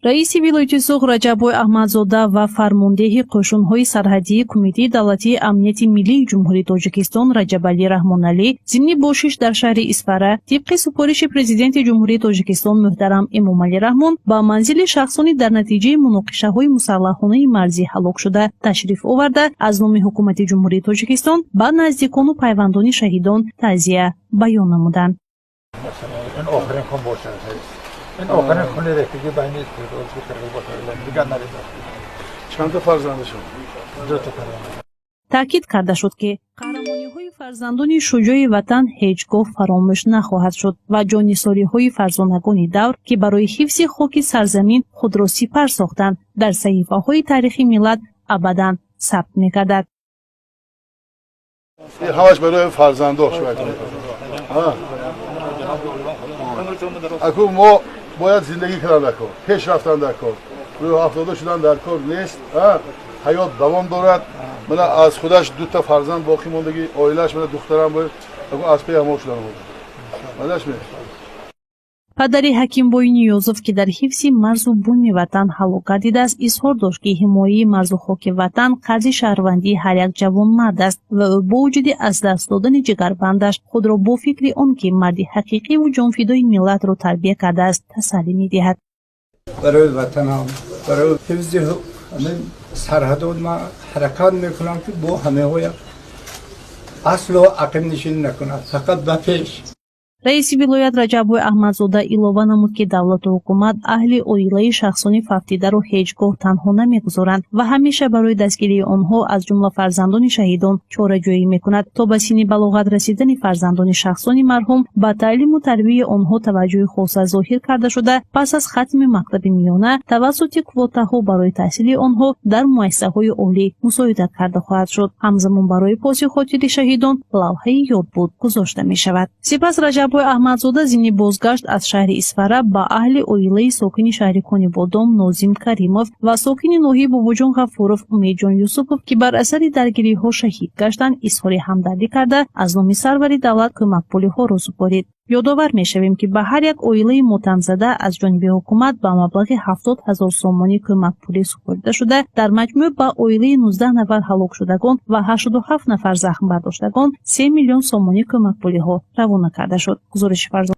Раиси вилояти Суғд Раҷаббой Аҳмадзода ва фармондеҳи қӯшунҳои сарҳадии Кумитаи давлатии амнияти миллии Ҷумҳурии Тоҷикистон Раҷабалӣ Раҳмоналӣ зимни бошиш дар шаҳри Исфара тибқи супориши Президенти Ҷумҳурии Тоҷикистон муҳтарам Эмомалӣ Раҳмон ба манзили шахсони дар натиҷаи муноқишаҳои мусаллаҳонаи марзӣ ҳалокшуда ташриф оварда, аз номи Ҳукумати Ҷумҳурии Тоҷикистон ба наздикону пайвандони шаҳидон таъзия баён намуданд. Ин охирин хун бошад, ин охирин хуни рехтагӣ байни қирғиз бошад, дигар нарезад. Чанда фарзандашон? Дута фарзанд. Таъкид карда шуд, ки қаҳрамониҳои фарзандони шуҷои ватан ҳеҷ гоҳ фаромӯш нахоҳад шуд ва ҷоннисориҳои фарзонагони давр, ки барои ҳифзи хоки сарзамин худро сипар сохтанд, дар саҳифаҳои таърихи миллат абадан сабт мегардад. Ҳамаш барои фарзандош. Аку мо бояд зиндагӣ кардан дар кор, пеш рафтан дар кор, рӯҳафтода шудан дар кор нест. Ҳаёт давом дорад. Мана, аз худаш дута фарзанд боқӣ мондагӣ, оилааш, мана, духтарам аз пей ҳамо шудан мадаш. Падари Ҳакимбой Ниёзов, ки дар ҳифзи марзу буми ватан ҳалок гардидааст, изҳор дошт, ки ҳимояи марзу хоки ватан қарзи шаҳрвандии ҳар як ҷавонмард аст ва ӯ бо вуҷуди аз даст додани ҷигарбандаш худро бо фикри он, ки марди ҳақиқиву ҷонфидои миллатро тарбия кардааст, тасаллӣ медиҳад. Барои ватанам, барои ҳифзи ҳамин сарҳадот ман ҳаракат мекунам, ки бо ҳамаҳоя асло ақибнишинӣ накунад, фақат ба пеш. Раиси вилоят Раҷаббой Аҳмадзода илова намуд, ки давлату ҳукумат аҳли оилаи шахсони фавтидаро ҳеҷ гоҳ танҳо намегузоранд ва ҳамеша барои дастгирии онҳо, аз ҷумла фарзандони шаҳидон, чораҷӯӣ мекунад. То ба синни балоғат расидани фарзандони шахсони марҳум ба таълиму тарбияи онҳо таваҷҷӯҳи хоса зоҳир карда шуда, пас аз хатми мактаби миёна тавассути квотаҳо барои таҳсили онҳо дар муассисаҳои олӣ мусоидат карда хоҳад шуд. Ҳамзамон барои поси хотири шаҳидон лавҳаи ёдбуд гузошта мешавад. Сипас Раҷаббой Аҳмадзода зимни бозгашт аз шаҳри Исфара ба аҳли оилаи сокини шаҳри Конибодом Нозим Каримов ва сокини ноҳияи Бобоҷон Ғафуров Умедҷон Юсупов, ки бар асари даргириҳо шаҳид гаштанд, изҳори ҳамдардӣ карда, аз номи сарвари давлат кӯмакпулиҳоро супорид. Ёдовар мешавем, ки ба ҳар як оилаи мотамзада аз ҷониби ҳукумат ба маблағи 70 000 сомонӣ кӯмакпулӣ супорида шуда, дар маҷмӯъ ба оилаи 19 нафар ҳалокшудагон ва 87 нафар захмбардоштагон 3 миллион сомонӣ кӯмакпулиҳо равона карда шуд. Гузориши Фарзон.